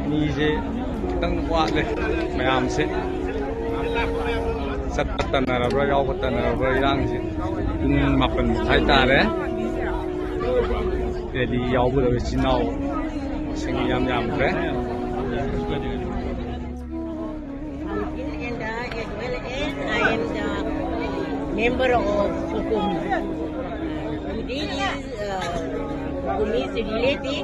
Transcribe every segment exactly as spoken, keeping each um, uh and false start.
ꯃꯤꯁꯦ ꯈꯤꯇꯪ ꯋꯥꯠꯂꯦ꯫ ꯃꯌꯥꯝꯁꯦ ꯆꯠꯄ ꯇꯟꯅꯔꯕ꯭ꯔꯥ, ꯌꯥꯎꯕ ꯇꯟꯅꯔꯕ꯭ꯔꯥ, ꯏꯔꯥꯡꯁꯦ꯫ ꯄꯨꯡ ꯃꯥꯄꯟ ꯃꯈꯥꯏ ꯇꯥꯔꯦ꯫ ꯔꯦꯂꯤ ꯌꯥꯎꯒꯗꯕ ꯏꯆꯤꯟ ꯏꯅꯥꯎ ꯃꯁꯤꯡ ꯌꯥꯝ ꯌꯥꯝꯈ꯭ꯔꯦ꯫ And, uh, as well as I am the member of COCOMI. Today is, uh, COCOMI's relay day.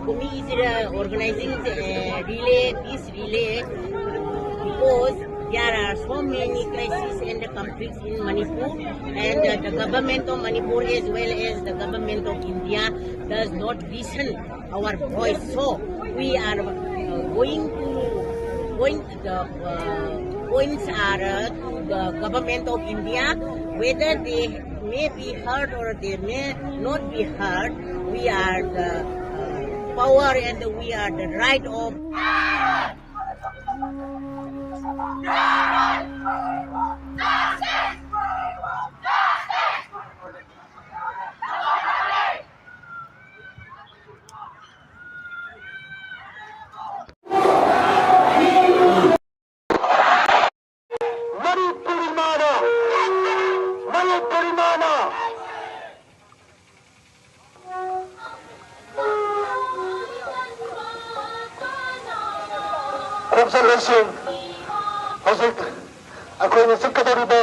COCOMI is, uh, organizing the, uh, relay, peace relay, because there are so many crises and the conflicts in Manipur, and, uh, the government of Manipur as well as the government of India does not listen our voice. So we are, uh, going to point, the, uh, points are, uh, to the government of India, whether they may be heard or they may not be heard. We are the, uh, power and we are the right of Manipur ꯏꯃꯥꯅ, ꯃꯅꯤꯄꯨꯔ ꯏꯃꯥꯅ꯫ ꯈꯣꯡꯆꯠ ꯑꯁꯤ ꯍꯧꯖꯤꯛ ꯑꯩꯈꯣꯏꯅ ꯆꯠꯀꯗꯧꯔꯤꯕ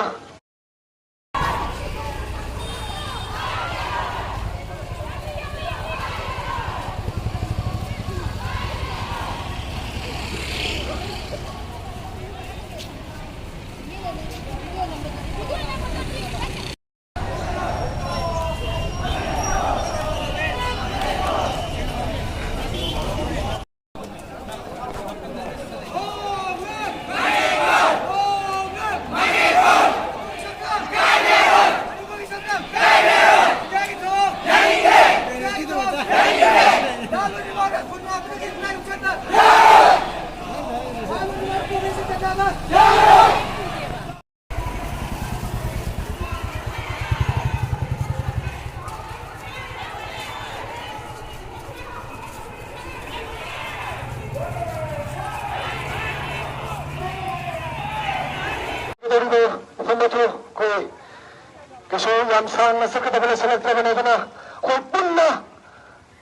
ꯌꯥꯝ ꯁꯥꯡꯅ ꯆꯠꯀꯗꯕ ꯂꯩꯁꯤꯜꯂꯛꯇ꯭ꯔꯕꯅꯤ꯫ ꯑꯗꯨꯅ ꯑꯩꯈꯣꯏ ꯄꯨꯟꯅ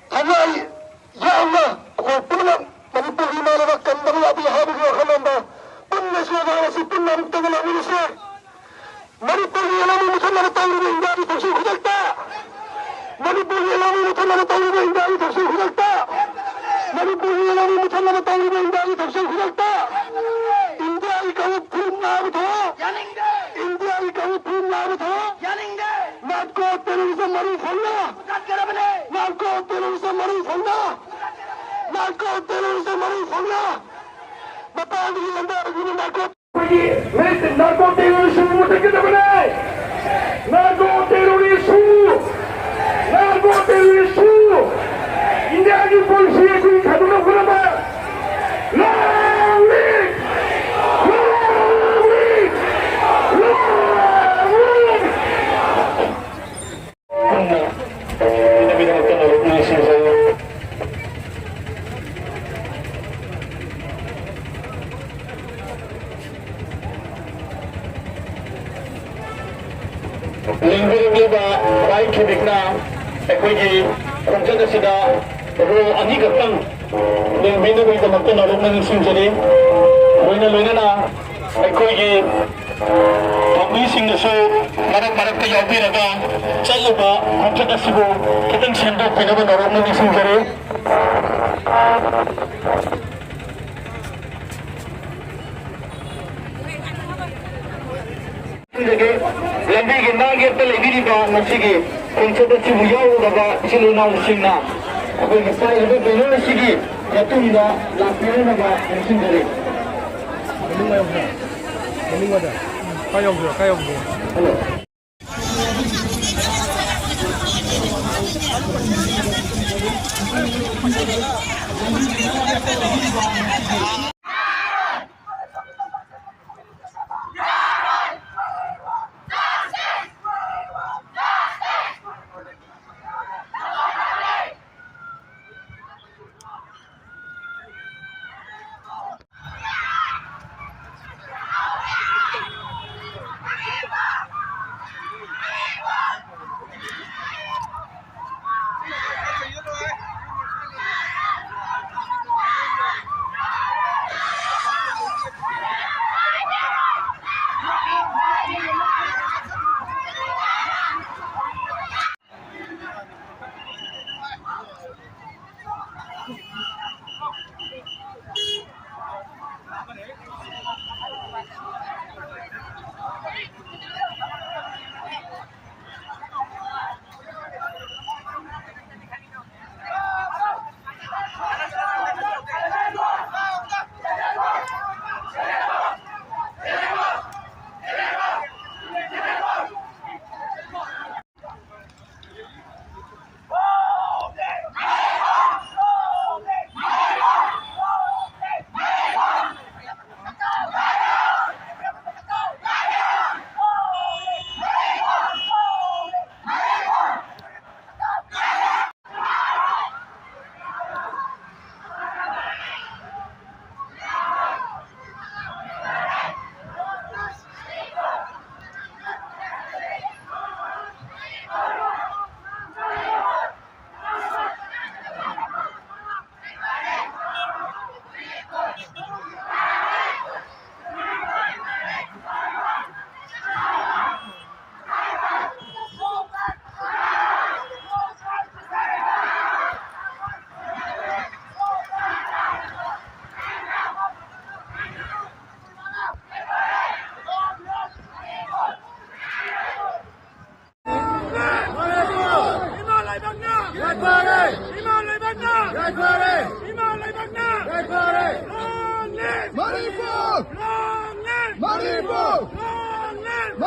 ꯊꯋꯥꯏ ꯌꯥꯎꯅ ꯑꯩꯈꯣꯏ ꯄꯨꯝꯅꯃꯛ ꯃꯅꯤꯄꯨꯔꯒꯤ ꯏꯃꯥ ꯂꯩꯕꯥꯛ ꯀꯟꯗꯕ ꯌꯥꯗꯦ ꯍꯥꯏꯕꯒꯤ ꯋꯥꯈꯜꯂꯣꯟꯗ ꯄꯨꯟꯅ ꯁꯣꯏꯗꯅ ꯉꯁꯤ ꯄꯨꯟꯅ ꯑꯃꯨꯛꯇꯪ ꯂꯥꯛꯃꯤꯟꯅꯁꯤ꯫ ꯃꯅꯤꯄꯨꯔꯒꯤ ꯂꯧꯃꯤ ꯃꯨꯊꯠꯅꯕ ꯇꯧꯔꯤꯕ ꯏꯟꯗꯤꯌꯥꯒꯤ ꯊꯧꯁꯤꯜ ꯈꯨꯗꯛꯇ, ꯃꯅꯤꯄꯨꯔꯒꯤ ꯂꯧꯃꯤ ꯃꯨꯊꯠꯅꯕ ꯇꯧꯔꯤꯕ ꯏꯟꯗꯤꯌꯥꯒꯤ ꯊꯧꯁꯤꯜ ꯈꯨꯗꯛꯇ, ꯃꯅꯤꯄꯨꯔꯒꯤ ꯂꯧꯃꯤ ꯃꯨꯊꯠꯅꯕ ꯇꯧꯔꯤꯕ ꯏꯟꯗꯤꯌꯥꯒꯤ ꯊꯧꯁꯤꯜ ꯈꯨꯗꯛꯇ ꯏꯟꯗꯤꯌꯥꯒꯤ ꯀꯥꯡꯂꯨꯞ ꯐꯨꯔꯨꯞ ꯅꯥꯕ ꯊꯣꯛꯑꯣ꯫ ꯌꯥꯅꯤꯡꯗꯦ꯫ ꯏꯟꯗꯤꯌꯥꯒꯤ ꯀꯥꯡꯂꯨꯞ ꯐꯨꯔꯨꯞ ꯅꯥꯕ ꯊꯣꯛꯑꯣ꯫ ꯌꯥꯅꯤꯡꯗꯦ꯫ ꯅꯥꯔꯀꯣ ꯇꯦꯔꯣꯔꯤꯖꯝ ꯃꯔꯨ ꯐꯪꯅ꯫ ꯃꯨꯊꯠꯀꯗꯕꯅꯦ꯫ ꯅꯥꯔꯀꯣ ꯇꯦꯔꯣꯔꯤꯖꯝ ꯃꯔꯨ ꯐꯪꯅ꯫ ꯃꯨꯊꯠꯀꯗꯕꯅꯦ꯫ ꯅꯥꯔꯀꯣ ꯇꯦꯔꯣꯔꯤꯖꯝ ꯃꯔꯨ ꯐꯪꯅ꯫ ꯃꯄꯥꯟꯗꯒꯤ ꯂꯥꯟꯗꯥꯔꯛꯂꯤꯕ ꯅꯥꯔꯀꯣ ꯑꯩꯈꯣꯏꯒꯤ ꯃꯤꯠ narco terrorist ꯃꯨꯊꯠꯀꯗꯕꯅꯦ꯫ Narco terrorist, narco terrorist, ꯏꯟꯗꯤꯌꯥꯒꯤ ꯄꯣꯂꯤꯁꯤ ꯑꯩꯈꯣꯏ ꯊꯥꯗꯣꯛꯅꯕ ꯍꯣꯠꯅꯕ꯫ Long live! Long live! Long live! ꯄꯨꯟꯅ ꯄꯤꯅꯕꯒꯤꯗꯃꯛꯇ ꯅꯣꯂꯨꯛ ꯅꯤꯡꯁꯤꯡꯖꯔꯤ꯫ ꯂꯦꯡꯕꯤꯔꯛꯂꯤꯕ ꯚꯥꯏ ꯈꯦꯕꯤꯛꯅ ꯑꯩꯈꯣꯏꯒꯤ ꯈꯣꯡꯆꯠ ꯑꯁꯤꯗ ꯔꯣ ꯑꯅꯤꯈꯛꯇꯪ ꯂꯦꯡꯕꯤꯅꯕꯒꯤꯗꯃꯛꯇ ꯅꯣꯂꯨꯛꯅ ꯅꯤꯡꯁꯤꯡꯖꯔꯤ꯫ ꯂꯣꯏꯅ ꯂꯣꯏꯅꯅ ꯑꯩꯈꯣꯏꯒꯤ ꯄꯥꯝꯕꯤꯁꯤꯡꯅꯁꯨ ꯃꯔꯛ ꯃꯔꯛꯇ ꯌꯥꯎꯕꯤꯔꯒ ꯆꯠꯂꯤꯕ ꯈꯣꯡꯆꯠ ꯑꯁꯤꯕꯨ ꯈꯤꯇꯪ ꯁꯦꯝꯗꯣꯛꯄꯤꯅꯕ ꯅꯣꯂꯨꯛꯅ ꯅꯤꯡꯁꯤꯡꯖꯔꯤ꯫ ꯂꯝꯕꯤꯒꯤ ꯅꯥꯛꯌꯦꯠꯇ ꯂꯩꯕꯤꯔꯤꯕ ꯉꯁꯤꯒꯤ ꯈꯣꯡꯆꯠ ꯑꯁꯤꯕꯨ ꯌꯥꯎꯒꯗꯕ ꯏꯆꯤꯜ ꯏꯅꯥꯎꯁꯤꯡꯅ ꯑꯩꯈꯣꯏꯒꯤ ꯄꯥꯏꯔꯤꯕ ꯕꯦꯅꯔ ꯑꯁꯤꯒꯤ ꯃꯇꯨꯡꯗ ꯂꯥꯛꯄꯤꯅꯅꯕ ꯅꯤꯡꯁꯤꯡꯖꯔꯤ꯫ ꯃꯅꯤꯡ ꯋꯥꯏ ꯌꯧꯕꯤꯔꯣ꯫ ꯃꯅꯤꯡ ꯋꯥꯏꯗ꯫ ꯈꯔ ꯌꯧꯕꯤꯔꯣ, ꯈꯔ ꯌꯧꯕꯤꯔꯣ꯫ ꯍꯜꯂꯣ꯫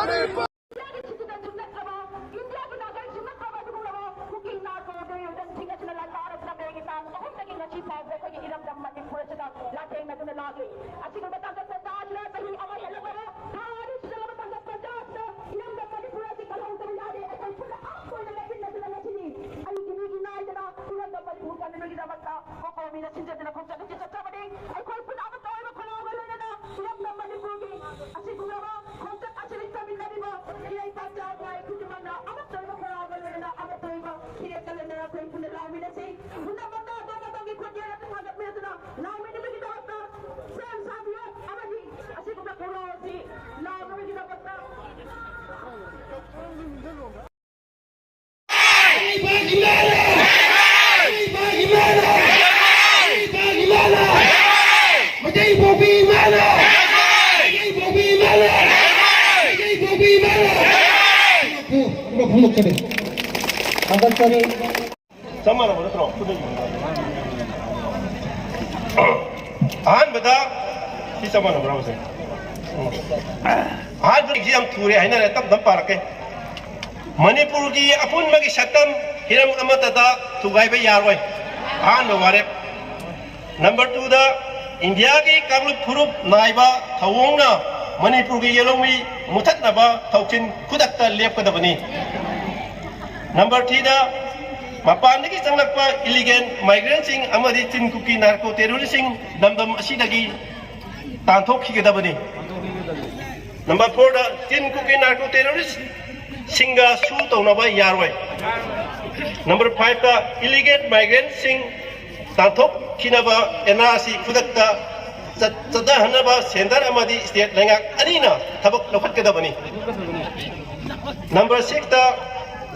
ꯏꯟꯗꯤꯌꯥꯒꯤ ꯁꯤꯇꯤꯖꯦꯟꯁꯨ ꯅꯠꯇ꯭ꯔꯕ, ꯏꯟꯗꯤꯌꯥꯒꯤ ꯅꯥꯒꯔꯤꯛꯁꯨ ꯅꯠꯇ꯭ꯔꯕ ꯑꯗꯨꯒꯨꯝꯂꯕ ꯀꯨꯀꯤ ꯅꯥꯔꯀꯣ ꯇꯦꯔꯣꯔꯤꯖꯝꯁꯤꯡ ꯑꯁꯤꯅ ꯂꯥꯟꯗꯥꯔꯛꯂꯕ ꯇꯥꯡ ꯑꯍꯨꯝꯗꯒꯤ ꯉꯁꯤ ꯐꯥꯎꯕ ꯑꯩꯈꯣꯏꯒꯤ ꯏꯔꯝꯗꯝ ꯃꯅꯤꯄꯨꯔ ꯑꯁꯤꯗ ꯂꯥꯟꯊꯦꯡꯅꯗꯨꯅ ꯂꯥꯛꯂꯤ꯫ ꯑꯁꯤꯒꯨꯝꯕ ꯇꯥꯡꯀꯛ ꯇꯥꯟꯖꯥ ꯑꯁꯤꯗ ꯆꯍꯤ ꯑꯃ ꯍꯦꯜꯂꯕ ꯊꯥ ꯑꯅꯤ ꯁꯨꯖꯜꯂꯕ ꯇꯥꯡꯀꯛ ꯇꯥꯟꯖꯥ ꯑꯁꯤꯗ ꯏꯔꯝꯗꯝ ꯃꯅꯤꯄꯨꯔ ꯑꯁꯤ ꯀꯜꯍꯧꯗꯕ ꯌꯥꯗꯦ꯫ ꯑꯩꯈꯣꯏ ꯄꯨꯟꯅ ꯑꯃꯠꯇ ꯑꯣꯏꯅ ꯂꯦꯞꯃꯤꯟꯅꯗꯨꯅ ꯉꯁꯤꯗꯤ ꯑꯩꯒꯤ ꯃꯤꯒꯤ ꯅꯥꯏꯗꯅ ꯏꯔꯝꯗꯝ ꯃꯅꯤꯄꯨꯔ ꯀꯟꯅꯕꯒꯤꯗꯃꯛꯇ ꯀꯣꯀꯣꯃꯤꯅ ꯁꯤꯟꯖꯗꯨꯅ ꯈꯣꯡꯆꯠ ꯑꯁꯤ ꯆꯠꯆꯕꯅꯤ꯫ ꯑꯩꯈꯣꯏ ꯄꯨꯝꯅꯃꯛ ꯑꯣꯏꯕ ꯈꯨꯜꯂꯥꯎꯒ ꯂꯣꯏꯅꯅ ꯏꯔꯝꯗꯝ ꯃꯅꯤꯄꯨꯔꯒꯤ ꯑꯁꯤꯒꯨꯝꯂꯕ ꯈꯣꯡꯆꯠ ꯑꯁꯤꯗ ꯆꯠꯃꯤꯟꯅꯔꯤꯕ ꯏꯔꯩꯄꯥꯛ ꯆꯥꯎꯈꯥꯏ ꯈꯨꯗꯤꯡꯃꯛꯅ ꯑꯃꯠꯇ ꯑꯣꯏꯕ ꯈꯨꯜꯂꯥꯎꯒ ꯂꯣꯏꯅꯅ ꯑꯃꯠꯇ ꯑꯣꯏꯕ ꯐꯤꯔꯦꯞꯇ ꯂꯣꯏꯅꯅ ꯑꯩꯈꯣꯏ ꯄꯨꯟꯅ ꯂꯥꯎꯃꯤꯟꯅꯁꯤ꯫ ꯄꯨꯝꯅꯃꯛꯅ ꯑꯗꯣꯝ ꯑꯗꯣꯝꯒꯤ ꯈꯣꯟꯖꯦꯜ ꯑꯗꯨ ꯊꯥꯡꯒꯠꯃꯤꯟꯅꯗꯨꯅ ꯂꯥꯎꯃꯤꯟꯅꯕꯒꯤꯗꯃꯛꯇ ꯁꯦꯝ ꯁꯥꯕꯤꯌꯨ ꯑꯃꯗꯤ ꯑꯁꯤꯒꯨꯝꯕ ꯈꯨꯜꯂꯥꯎ ꯑꯁꯤ ꯂꯥꯎꯅꯕꯒꯤꯗꯃꯛꯇ ꯃꯩꯇꯩ ꯄꯣꯛꯄꯤ ꯏꯃꯥꯅ! ꯃꯩꯇꯩ ꯄꯣꯛꯄꯤ ꯏꯃꯥꯅ! ꯃꯩꯇꯩ ꯄꯣꯛꯄꯤ ꯏꯃꯥꯅ! ꯃꯩꯇꯩ ꯄꯣꯛꯄꯤ ꯏꯃꯥꯅ! ꯐꯨ-, ꯐꯨ-, ꯐꯨ-, ꯐꯨ-, ꯊꯥꯒꯠꯆꯔꯤ꯫ ꯆꯞ ꯃꯥꯟꯅꯕ ꯅꯠꯇ꯭ꯔꯣ? ꯑꯍꯥꯟꯕꯗ ꯁꯤ ꯆꯞ ꯃꯥꯟꯅꯕ꯭ꯔꯥ ꯃꯁꯦ? ꯎꯝ꯫ ꯑꯍꯥꯟꯕꯒꯤꯁꯤ ꯌꯥꯝ ꯊꯨꯔꯦ ꯍꯥꯏꯅꯔꯦ, ꯇꯞ ꯇꯞ ꯄꯥꯔꯛꯀꯦ꯫ ꯃꯅꯤꯄꯨꯔꯒꯤ ꯑꯄꯨꯟꯕꯒꯤ ꯁꯛꯇꯝ ꯍꯤꯔꯝ ꯑꯃꯠꯇꯗ ꯊꯨꯒꯥꯏꯕ ꯌꯥꯔꯣꯏ꯫ ꯑꯍꯥꯟꯕ ꯋꯥꯔꯦꯞ꯫ ꯅꯝꯕꯔ ꯇꯨꯗ ꯏꯟꯗꯤꯌꯥꯒꯤ ꯀꯥꯡꯂꯨꯞ ꯐꯨꯔꯨꯞ ꯅꯥꯏꯕ ꯊꯧꯑꯣꯡꯅ ꯃꯅꯤꯄꯨꯔꯒꯤ ꯌꯦꯜꯍꯧꯃꯤ ꯃꯨꯊꯠꯅꯕ ꯊꯧꯁꯤꯟ ꯈꯨꯗꯛꯇ ꯂꯦꯞꯀꯗꯕꯅꯤ꯫ ꯅꯝꯕꯔ ꯊ꯭ꯔꯤꯗ ꯃꯄꯥꯟꯗꯒꯤ ꯆꯪꯂꯛꯄ ꯏꯂꯤꯒꯦꯜ ꯃꯥꯏꯒ꯭ꯔꯦꯟꯁꯤꯡ ꯑꯃꯗꯤ ꯆꯤꯟ ꯀꯨꯀꯤ ꯅꯥꯔꯀꯣ ꯇꯦꯔꯣꯔꯤꯁꯁꯤꯡ ꯂꯝꯗꯝ ꯑꯁꯤꯗꯒꯤ ꯇꯥꯟꯊꯣꯛꯈꯤꯒꯗꯕꯅꯤ꯫ ꯅꯝꯕꯔ ꯐꯣꯔꯗ ꯆꯤꯟ ꯀꯨꯀꯤ ꯅꯥꯔꯀꯣ ꯇꯦꯔꯣꯔꯤꯁꯁꯤꯡꯒ ꯁꯨ ꯇꯧꯅꯕ ꯌꯥꯔꯣꯏ꯫ ꯅꯝꯕꯔ ꯐꯥꯏꯚꯇ ꯏꯂꯤꯒꯦꯜ ꯃꯥꯏꯒ꯭ꯔꯦꯟꯁꯤꯡ ꯇꯥꯟꯊꯣꯛꯈꯤꯅꯕ ꯑꯦꯟ ꯑꯥꯔ ꯁꯤ ꯈꯨꯗꯛꯇ ꯆꯠ-, ꯆꯠꯊꯍꯟꯅꯕ ꯁꯦꯟꯇꯔ ꯑꯃꯗꯤ ꯁ꯭ꯇꯦꯠ ꯂꯩꯉꯥꯛ ꯑꯅꯤꯅ ꯊꯕꯛ ꯂꯧꯈꯠꯀꯗꯕꯅꯤ꯫ ꯅꯝꯕꯔ ꯁꯤꯛꯁꯇ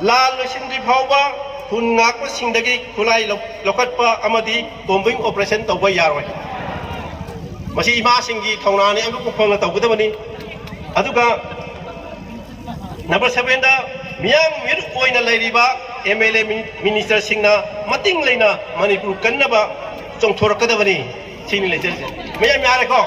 ꯂꯥꯟ ꯂꯣꯏꯁꯤꯟꯗ꯭ꯔꯤ ꯐꯥꯎꯕ ꯈꯨꯟ ꯉꯥꯛꯄꯁꯤꯡꯗꯒꯤ ꯈꯨꯠꯂꯥꯏ ꯂꯧ-, ꯂꯧꯈꯠꯄ ꯑꯃꯗꯤ ꯀꯣꯝꯕꯤꯡ ꯑꯣꯄꯔꯦꯁꯟ ꯇꯧꯕ ꯌꯥꯔꯣꯏ꯫ ꯃꯁꯤ ꯏꯃꯥꯁꯤꯡꯒꯤ ꯊꯧꯅꯥꯅꯤ, ꯑꯉꯛꯄ ꯐꯪꯅ ꯇꯧꯒꯗꯕꯅꯤ꯫ ꯑꯗꯨꯒ ꯅꯝꯕꯔ ꯁꯚꯦꯟꯗ ꯃꯤꯌꯥꯝ ꯃꯤꯔꯨꯞ ꯑꯣꯏꯅ ꯂꯩꯔꯤꯕ ꯑꯦꯝ ꯑꯦꯜ ꯑꯦ ꯃꯤꯅꯤ-, ꯃꯤꯅꯤꯁꯇꯔꯁꯤꯡꯅ ꯃꯇꯤꯡ ꯂꯩꯅ ꯃꯅꯤꯄꯨꯔ ꯀꯟꯅꯕ ꯆꯣꯡꯊꯣꯔꯛꯀꯗꯕꯅꯤ꯫ ꯁꯤꯅꯤ ꯂꯩꯖꯔꯤꯁꯦ꯫ ꯃꯌꯥꯝ ꯌꯥꯔꯦꯀꯣ?